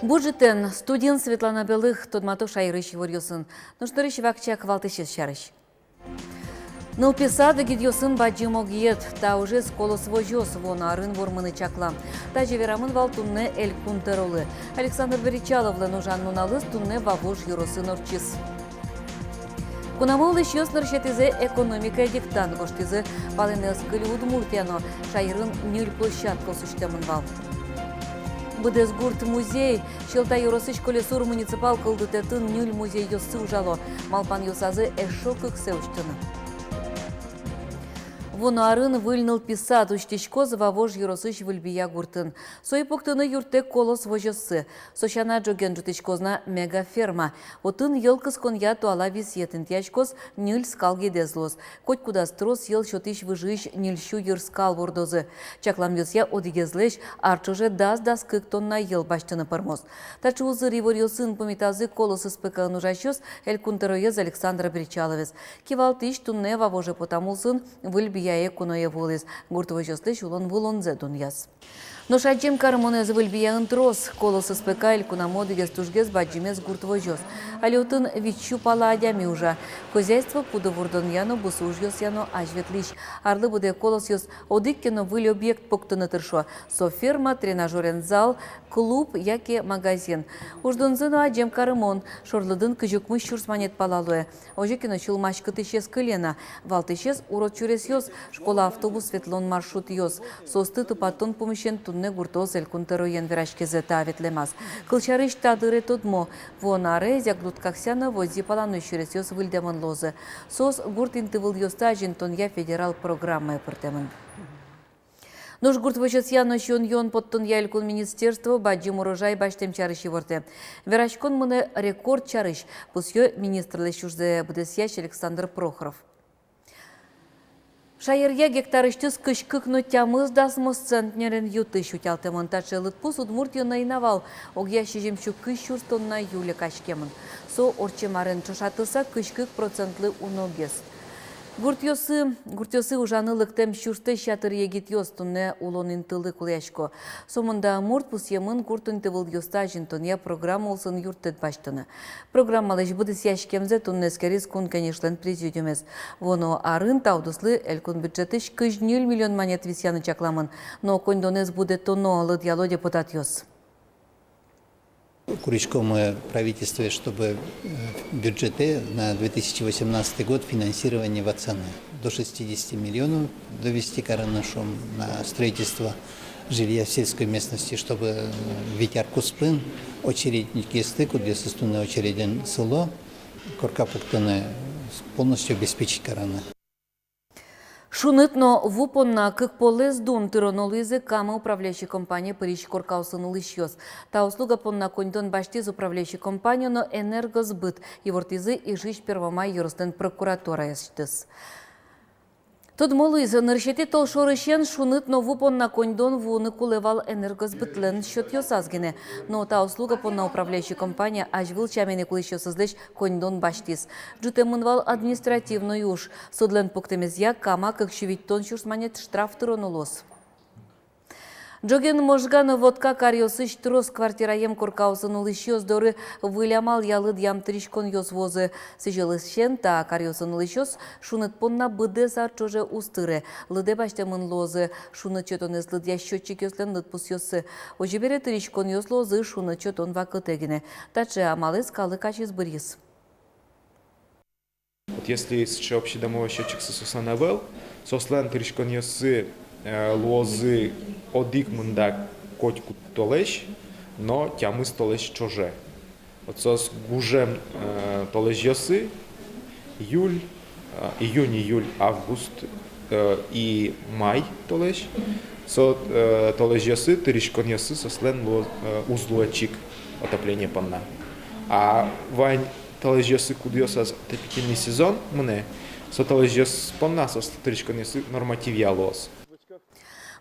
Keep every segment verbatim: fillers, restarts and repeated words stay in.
Бур ӝытэн! Студиын Светлана Белых. Тодмато шаерысь иворъёсын. Нош нырысь вакчияк валтӥсез сярысь. Нылпи сад — егитъёсын бадӟым огъет. Та ужез «Колос» возёс вуоно арын вормыны чаклам. Тазьы верамын вал туннэ Элькун тӧролы. Александр Бречаловлэн ужан нуналыз туннэ Вавож ёросын ортчиз. Кунамы улӥсьёс нырысетӥзэ экономикая диктант гожтӥзы. Палэнэ ӧз кыльы Удмуртия но. Шаерын ньыль площадкаос усьтэмын вал. Быдэс гурт — музей. Сьӧлта ёросысь Колесур муниципал кылдытэтын ньыль музейёссы ужало. Малпанъёсазы эшшо кыксэ усьтыны. Вуоно арын выль нылпи сад усьтӥськоз Вавож ёросысь Выльбия гуртын. Сое пуктыны юрттэ «Колос» возёссы. Со сяна, ӝоген ӝутӥськоз на мегаферма. Отын йӧл кысконъя туала висъет интыяськоз, ньыль скал гидэз луоз. Котькудаз трос йӧл сётӥсь выжыысь ньыльсю йыр скал вордозы. Чакламъёсъя, одӥгезлэсь ар ӵоже дас-дас кык тонна йӧл басьтыны пӧрмоз. Таӵе узыр иворъёсын пумитазы «Колос» СПК-ын ужасьёс Элькун тӧроез Александр Бречаловез. Кивалтӥсь туннэ Вавоже потам улсын Выльбияе куное вуылӥз. Гурт возёслэсь улон-вылонзэ дунъяз. Нош адӟем карымонэз Выльбияын трос. «Колос» СПК — элькунамы одӥгез тужгес бадӟымез гурт возёс. Али отын витьсю пала адями ужа. Хозяйство пудо вордонъя но, бусы ужъёсъя но азьветлӥсь. Арлы быдэ «Колосъёс» одӥг ке но выль объект пуктыны тыршо. Со ферма, тренажёрен зал, клуб яке магазин. Уждунзы но адӟем карымон. Шорлыдын кызь укмыс сюрс манет пала луэ. Озьы ке но, сюлмаськытӥсез кыле на. Валтӥсез — урод сюресъёс: школа автобус ветлон маршрутъёс. Соосты тупатон пумысен туннэ гуртоос Элькун тӧроен вераськизы та ветлэмаз. Кылсярысь, та дыре тодмо: вуоно аре Зяглуд-Какся но Водзи паланой сюресъёс выльдэмын луозы. Соос гурт интывылъёсты азинтонъя федерал программае пыртэмын. Нош гурт возёсъя но сиён-юон поттонъя элькун министерство бадӟым урожай басьтэм сярысь ивортэ. Вераськон мынэ рекорд сярысь, пусъё министрлэсь ужзэ быдэсъясь Александр Прохоров. Шаеръя гектарысьтыз кызь кык но тямыс дасмос центнерен ю-тысь утялтэмын. Таӵе лыдпус Удмуртиын ӧй на вал. Огъя сизьымсю кызь сюрс тонна ю лекаськемын. Со ортчем арен ӵошатыса кызь кык процентлы уногес. Гуртъёсы, гуртъёсы ужаны лыктэм сюрслэсь ятыр егитъёс туннэ улон интылы кулэясько. Сомында мурт пусъемын гурт интывылъёсты азинтонъя программа улсын юрттэт басьтыны. Программалэсь быдэсъяськемзэ туннэ эскериз Кун Кенешлэн президиумез. Вуоно арын та удыслы элькун бюджетысь кызь ньыль миллион манет висъяны чакламын. Но коньдонэз будэтоно, лыдъяло депутатъёс. Куриськомы правительствое, чтобы, э, в бюджетэ на две тысячи восемнадцатый год финансирование ватсаны. До шестидесяти миллионов довести карыны, шуом, на строительство жилья в сельской местности, чтобы, э, вить ар куспын очередникъёсты, кудъёсыз туннэ очередьын сыло, корка пуктыны, полностью обеспечить карыны. Шуныт но ву понна кык полэс дун тыроно луизы Кама управляющий компание пырись коркаосын улӥсьёс. Та услуга понна коньдон басьтӥз управляющий компания но «Энергосбыт», ивортӥзы Ижысь Первомай ёрослэн прокуратураысьтыз. Тодмо луиз, нырысетӥ толшорысен шуныт но ву понна коньдон вуыны кулэ вал «Энергосбытлэн» счётъёсаз гинэ. Но та услуга понна управляющий компания азьвыл сямен ик улӥсьёсызлэсь коньдон басьтӥз. Ӝутэмын вал административной уж. Судлэн пуктэмезъя, Кама кык сю витьтон сюрс манет штраф тыроно луоз. Ӝоген Можга но Вотка каръёсысь трос квартираем коркаосын улӥсьёс доры выль амалъя лыдъям тыриськонъёс вуозы. Сӥзьылысен та каръёсын улӥсьёс шуныт понна быдэс ар ӵоже уз тыре. Лыдэ басьтэмын луозы шуныт сётонэз лыдъясь счётчикъёслэн лыдпусъёссы. Озьы бере, тыриськонъёс луозы шуныт сётон вакытэ гинэ. Таӵе амалэз калык ачиз быръиз. Вот если сыӵе общедомовой счётчиксы соослэн ӧвӧл, соослэн тыриськонъёссы, э, луозы одӥг мында котькуд толэзь но тямыс толэзь ӵоже. Вот соос гужем, э, толэзьёсы: июль, э, июнь, июль, август, э, и май толэзь. Со, э, толэзьёсы тыриськонъёссы соослэн луо-, э, уз луэ чик отопление понна. А вань толэзьёсы, кудъёсаз отопительный сезон мынэ, со толэзьёс понна соослэн тыриськонъёссы нормативъя луоз.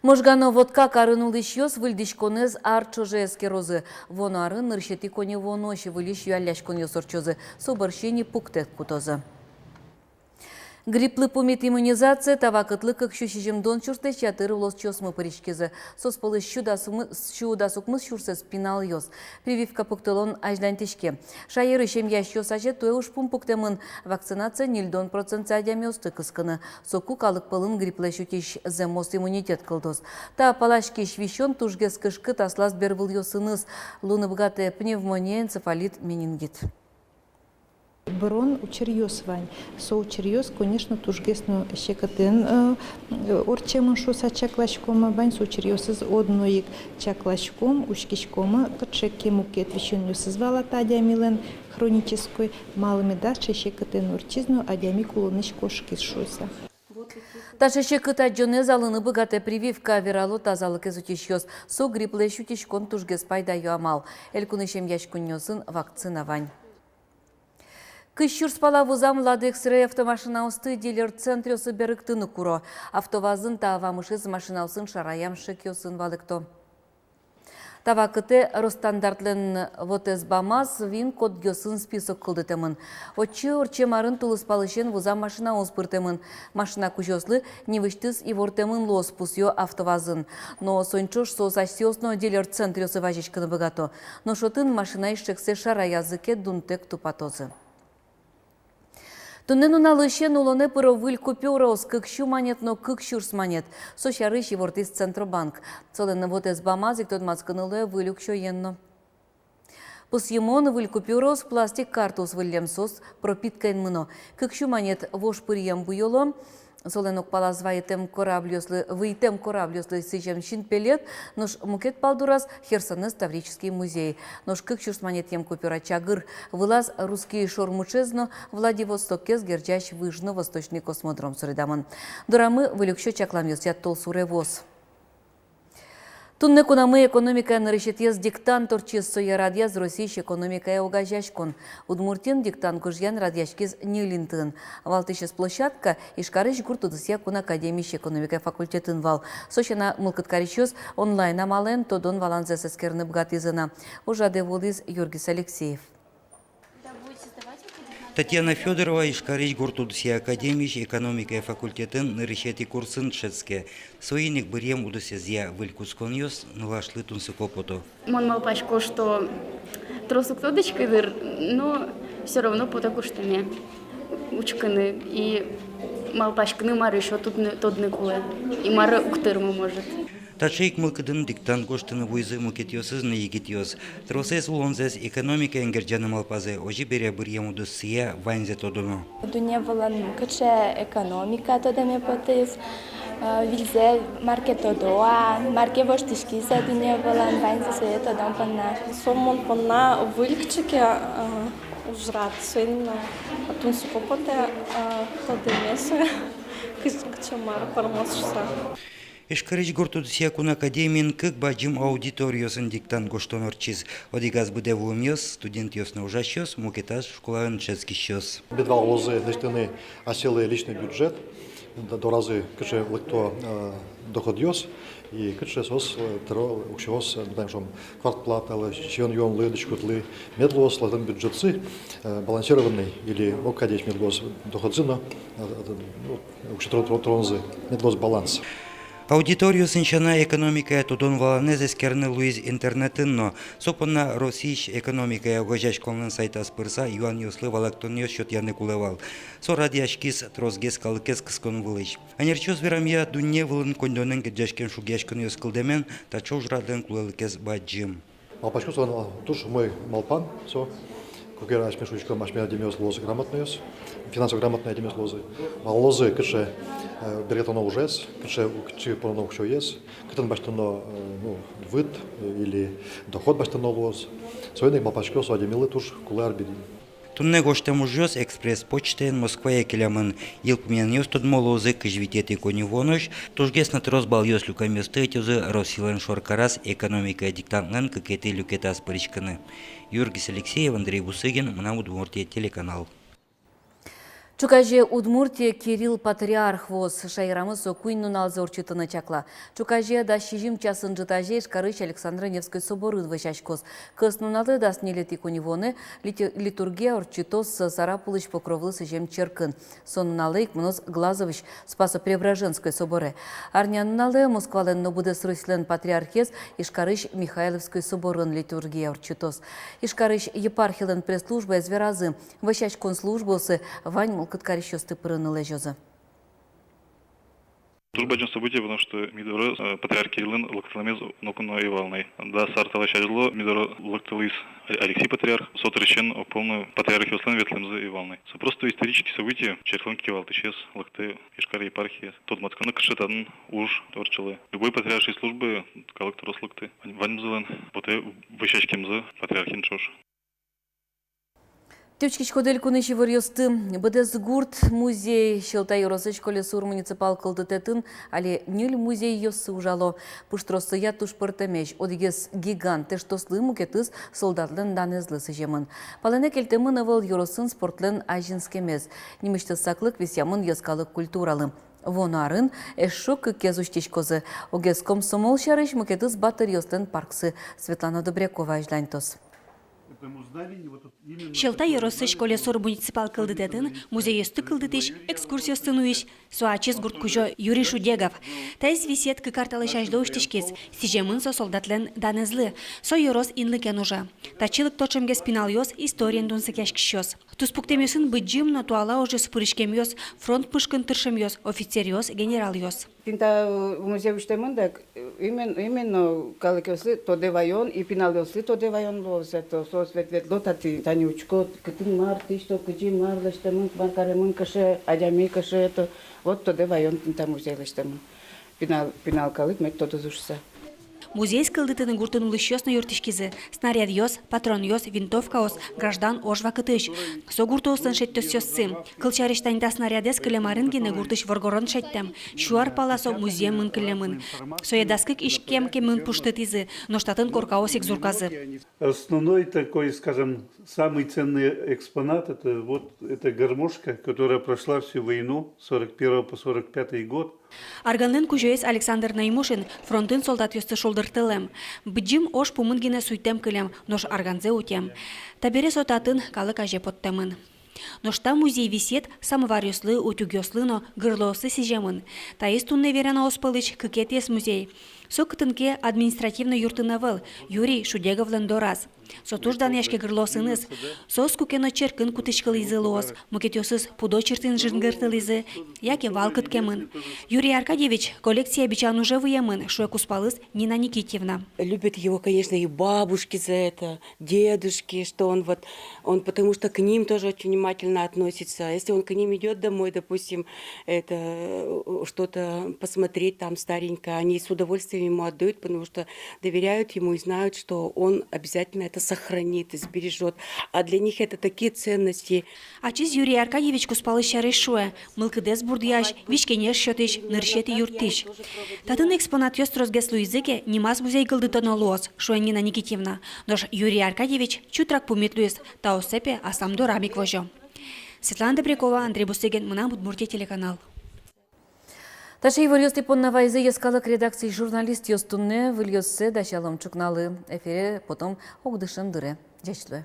Можга но Вотка карын улӥсьёс выльдӥськонэз ар ӵоже эскерозы. Вуоно арын нырысетӥ коньывуонозь выльысь юалляськонъёс ортчозы, со бӧрсьы ини пуктэт кутозы. Грипплы пумит иммунизацие та вакытлы кык сю сизьымдон сюрслэсь ятыр улосчиосмы пыриськизы. Соос пӧлысь сю дас укмыс, сю дас укмыс сюрсэз пиналъёс. Прививка пуктылон азьланьтӥське. Шаерысь эмъясьёс азе туэ ужпум пуктэмын: вакцинация ньыльдон процентсэ адямиосты кыскыны. Соку калык пӧлын грипплэсь утись зэмос иммунитет кылдоз. Та паласькись висён тужгес кышкыт аслаз бервылъёсыныз. Луыны быгатэ пневмония, энцефалит, менингит. Бырон учыръёс вань. Со учыръёс, конечно, тужгес но секытэн, э, ортчемын шуыса чакласькомы. Вань со учыръёсыз одно ик чакласьком, учкиськомы, кыӵе ке мукет висёнъёсыз вал-а та адямилэн хронической, малы меда сыӵе секытэн ортчиз но адями кулонысь кошкиз шуыса. Таӵе секыт адӟонэз алыны быгатэ прививка, верало тазалыкез утисьёс. Со грипплэсь утиськон тужгес пайдаё амал. Элькунысь эмъяськонниосын вакцина вань. Кызь сюрс пала вузам «Лада Иксрей» автомашинаосты дилер-центръёсы берыктыны куро. Автовазын та вамышез машинаосын шараям шекъёсын валэкто. Та вакытэ Росстандартлэн вотэс бамаз ВИН-кодъёсын список кылдытэмын. Отчы ортчем арын тулыспалысен вузам машинаос пыртэмын. Машина кузёослы нимысьтыз ивортэмын луоз, пусъё автовазын. Но соин ӵош соос асьсэос но дилер-центръёсы вазиськыны быгато. Нош отын машинаысь шексэ шараязы ке, дунтэк тупатозы. Туннэ нуналысен улонэ пыро выль купюраос: кык сю манет но кык сюрс манет. Со сярысь ивортӥз Центробанк. Солэн вотэс бамаз ик тодматскыны луэ выль уксёен но. Пусйымон: выль купюраос пластик картаос выллем, соос пропиткаен мыно. Кык сю манет вож пыръем буёло. Солэн огпалаз вайытэм корабльёслы, выйтэм корабльёслы сӥзем синпелет, нош мукет палдураз — Херсонэз Таврический музей. Нош кык сюрс манетъем купюра чагыр. Вылаз русский шормуӵез но Владивостоккез герӟась выж но восточный космодром суредамын. Дорамы выль уксё чакламъёсъя толсуре вуоз. Туннэ кунамы экономикая нырысетӥез диктант ортчиз. Сое радъяз Россиысь экономикая огазеяськон. Удмуртиын диктант гожъян радъяськиз ньыль интыын. Валтӥсез площадка Ижкарысь гурт удысъя кун академиысь экономикая факультетын вал. Со сяна, мылкыд карисьёс онлайн амалэн тодон-валанзэс эскерыны быгатӥзы на. Ужрадэ вуылӥз Юргис Алексеев. Татьяна Фёдорова Ижкарысь гурт удысъя академиысь экономикая факультетын нырысетӥ курсын дышетске. Соин ик быръем удысэзъя выль кутсконъёс нылашлы тунсыко пото. Мон малпасько, что трос уг тодӥськы, дыр, но всё равно потэ куштыме учкыны и малпаськыны, мар ещё тодны, тодны кулэ, и мар уг тырмы, может. Таӵе ик мылкыдын диктант гожтыны вуизы мукетъёсыз но егитъёс. Тросэз улонзэс экономикаен герӟаны малпазы, озьы бере быръем удыссыя ваньзэ тодоно. Дунне вылын кыӵе экономика тодэме потӥз, э, выльзэ мар ке тодо-а, мар ке воштӥськиз-а дунне вылын, ваньзэ сое тодон понна. Со мон понна выль кыӵе ке, э, ужрад, соин, э, тунсыко потэ, э, тодэме сое, кыӵ-, кыӵе мар пӧрмоз шуыса. Ижкарысь гурт удысъя кун академиын кык бадӟым аудиториосын диктант гожтон ортчиз. Одӥгаз быдэ вуэмъёс, студентъёс но ужасьёс, мукетаз школаын дышетскисьёс. Мед вал луозы лэсьтыны асьсэлы личный бюджет, д-, доразы кыӵе лыкто, э, доходъёс, и кыӵе соос, э, тыро уксёос, э, ну, там, шуом, квартплаталы, сиён-юонлы, дӥськутлы, мед луоз солэн бюджетсы, э, балансированный, или огкадесь мед луоз доходзы но, э, э, ну, уксё тыро-, тыро-, тыронзы, мед луоз баланс. Аудиториосын сяна, экономикая тодон-валанэз эскерыны луиз интернетын но. Со понна Россиысь экономикая огазеяськонлэн сайтаз пырыса, юанъёслы валэктонъёс сётъяны кулэ вал. Со радъяськиз тросгес калыкез кыскон вылысь. Ӧнерчиос верамъя, дунне вылын коньдонэн герӟаськем шугъяськонъёс кылдэмен таӵе ужрадлэн кулэлыкез бадӟым. Малпасько, со, а, туж умой малпан со. Куке асьмеос учком, асьме адямиос луозы грамотнойёс, финансово грамотной адямиос луозы. Валозы, кыӵе, э, берыктоно ужез, кыӵе, кытчы пононо уксёез, кытын басьтоно, э, ну, выт, э, или доход басьтоно луоз. Соин ик, малпасько, со адямилы туж кулэ арбери. Туннэ гожтэм ужъёс экспресс почтаен Москвае келямын. Йылпумъянъёс тодмо луозы кызь витетӥ коньывуонозь. Тужгес но трос балъёс люкамъёсты ӧтёзы Россилэн шоркараз экономикая диктантлэн кыкетӥ люкетаз пыриськыны. Юргис Алексеев, Андрей Бусыгин, «Мынам Удмуртие» телеканал. Ӵуказе Удмуртие Кирилл патриарх вуоз. Шаерамы со куинь нуналзэ ортчытыны чакла. Ӵуказе дас сизьым часын ӝытазе Ижкарысь Александро-Невской соборын вӧсяськоз. Кӧснуналэ, дас ньылетӥ коньывуонэ, лити-, литургия ортчытоз Сарапулысь Покровлы сӥзем черкын. Со нуналэ ик мыноз Глазовысь Спасо-Преображенской соборе. Арнянуналэ Москвалэн но быдэс Россилэн патриархез Ижкарысь Михайловской соборын литургия ортчытоз. Ижкарысь епархилэн пресс-службаез веразы: вӧсяськон службаосы вань мылкыд карисьёсты пырыны лэзёзы. Туж бадӟым событие, потому что ми доры, э, патриарх Кириллэн лыктылэмез ноку но ӧй вал ни. Дас ар талэсь азьло ми доры лыктылӥз Алексий патриарх. Со дырысен огпол но патриархъёслэн ветлэмзы ӧй вал ни. Со просто исторический событие, черклэн кивалтӥсез лыктэ Ижкар епархиез. Тодматсконо, кыӵе татын уж ортчылэ. Любой патриарший службае калык трос лыктэ. Вань-, ваньмызлэн потэ вӧсяськемзы патриархен ӵош. Тӥ учкиськоды Элькунысь иворъёсты. Быдэс гурт музей. Сьӧлта ёросысь Колесур муниципал кылдытэтын али ньыль музейёссы ужало. Пуштроссыя туж пӧртэмесь: одӥгез гигант эштослы, мукетыз солдатлэн данэзлы сӥземын. Палэнэ кельтэмын ӧвӧл ёросын спортлэн азинскемез. Нимысьтыз саклык висъямын йӧскалык культуралы. Вуоно арын эшшо кыкез усьтӥськозы: огез комсомол сярысь, мукетыз батыръёслэн парксы. Светлана Добрякова азьланьтоз. Сьӧлта ёросысь Колесур муниципал кылдытэтын музейёсты кылдытӥсь, экскурсиосты нуись — со ачиз гурт кузё Юрий Шудегов. Таиз висъет кык ар талэсь азьло усьтӥськиз. Сӥземын со солдатлэн данэзлы. Со ёрос инлыкен ужа. Татчы лыкто ӵемгес пиналъёс, историен тунсыкъяськисьёс. Туспуктэмъёсын быдӟым но туала ужъёсы пыриськемъёс, фронт пушкын тыршемъёс, офицеръёс, генералъёс. Тӥни та, э, музей усьтэмын дак, э, имен-, именно калыкъёслы тодэ ваён и пиналъёслы тодэ ваён луоз. Это соос вет ветло татӥ, тани учко, кытын мар, тӥ что, кызьы мар лэсьтэмын, мар каремын, кыӵе адями, кыӵе это. Вот тодэ ваён тӥни та музей лэсьтэмын. Пинал, пинал калык мед тодоз шуыса. Музейез кылдытыны гуртын улӥсьёс но юрттӥськизы. Снарядъёс, патронъёс, винтовкаос — граждан ож вакытысь. Со гуртоослэн шедьтосъёссы. Кылсярысь, тани та снарядэз кылем арын гинэ гуртысь воргорон шедьтэм. Сю ар пала со музъемын кыллемын. Сое дас кык иськем кемын пуштытӥзы, нош татын коркаос ик зурказы. Основной такой, скажем, самый ценный экспонат — это вот эта гармошка, которая прошла всю войну, сорок первого по сорок пятый год. Арганлэн кузёез Александр Наймушин фронтын солдатъёсты шулдыртылэм. Быдӟым ож пумын гинэ суйтэм кылем, нош арганзэ утем. Табере со татын калык азе поттэмын. Нош та музей висъет самоваръёслы, утюгъёслы но гырлоослы сӥземын. Таиз туннэ веранаос пӧлысь кыкетӥез музей. Со кытын ке административной юртын ӧвӧл, Юрий Шудеговлэн дораз. Со туж данъяське гырлоосыныз. Соос куке но черкын кутӥськылӥзы луоз, мукетъёсыз пудо чыртын жингыртылӥзы яке вал кыткемын. Юрий Аркадьевич коллекция бичан уже выемын, шуэ кузпалыз Нина Никитьевна. Любят его, конечно, и бабушки за это, дедушки, что он вот, он, потому что к ним тоже очень внимательно относится. Если он к ним идёт домой, допустим, это, э, что-то посмотреть там старенькое, они с удовольствием ему отдают, потому что доверяют ему и знают, что он обязательно это сохранит и сбережёт. А для них это такие ценности. Ачиз Юрий Аркадьевич кузпалыз сярысь шуэ: мылкыдэз бурдъясь, визь-кенеш сётӥсь, нырысетӥ юрттӥсь. Татын экспонатъёс тросгес луизы ке, нимаз музей кылдытоно луоз, шуэ Нина Никитьевна. Нош Юрий Аркадьевич чутрак пумит луиз, таосэпе аслам дорам ик возё. Светлана Добрякова, Андрей Бусыгин, «Мынам Удмуртие» телеканал. Таӵе иворъёс тӥ понна вайизы йӧскалык редакциысь журналистъёс. Туннэ выльёссэ дасялом ӵукналы. Эфире потом огдышем дыре. Ӟеч луэ.